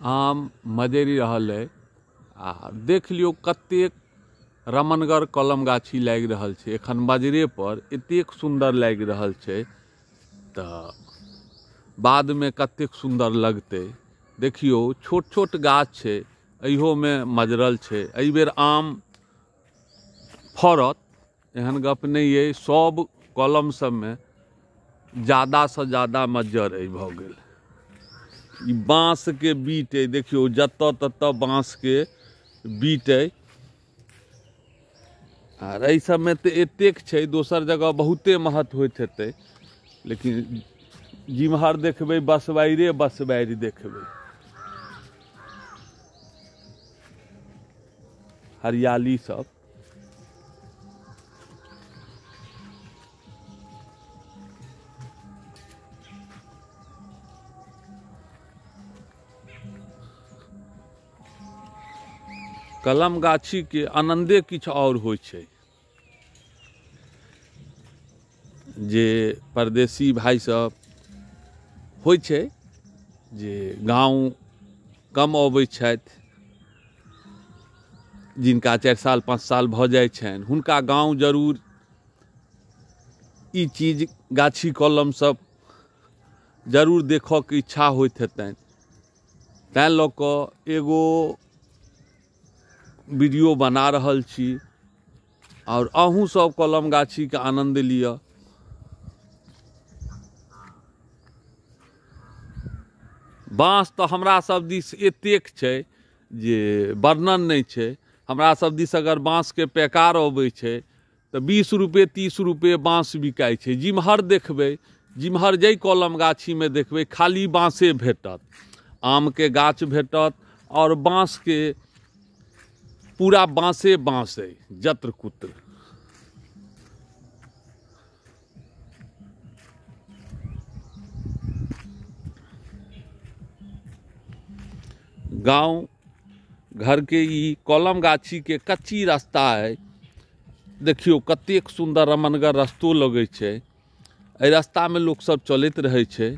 आम मजरि रहल अइ। आ देख लियौ कतेक रमणगर कलम गाछी लागि रहल छै। एखन मजरे पर एतेक सुन्दर लागि रहल छै, तऽ बादमे कतेक सुन्दर लगतै। देखियौ छोट छोट गाछ छै, एहियोमे मजरल छै। एहिबेर आम फड़त, एहन गप नहि अइ। सब कलम सबमे ज्यादासँ ज्यादा मज्जर अइ भऽ गेल। ई बाँसके बीट अइ, देखियौ जतऽ ततऽ बाँसके बीट अइ। आर एहि सबमे तऽ एतेक छै, दोसर जगह बहुते महत्व होइत हेतै, लेकिन जिम्हर देखबै बसबाइरे बसबारि देखबै। हरियाली सब। कलम गाछी के आनंदे किछु और होइ छै। जे परदेसी भाइ सब होइ छै जे गाँव कम अबै छथि, जिनका 4 साल 5 साल भऽ जाइ छनि, हुनका गाँव जरूर ई चीज गाछी कलम सब जरूर देखऽके इच्छा होइत हेतनि। तैँ लऽ कऽ एगो वीडियो बना रहल छी और अहूँ सब कलम गाछीके आनन्द लिअ। बाँस तऽ हमरा सब दिस एतेक छै जे वर्णन नहि छै। हमरा सब दिस अगर बाँसके पैकार अबै छै तऽ 20 रुपये 30 रुपये बाँस बिकाइ छै। जिम्हर देखबै, जिम्हर जाहि कलम गाछीमे देखबै, खाली बाँसे भेटत। आमके गाछ भेटत और बाँसके पूरा बाँसे बाँस अइ जत्र कुत्र। गाँव घर के ई कलम गाछी के कच्ची रास्ता है। देखियौ कतेक सुन्दर रमणगर रस्तो लगै छै। एहि रास्तामे लोक सब चलैत रहै छै।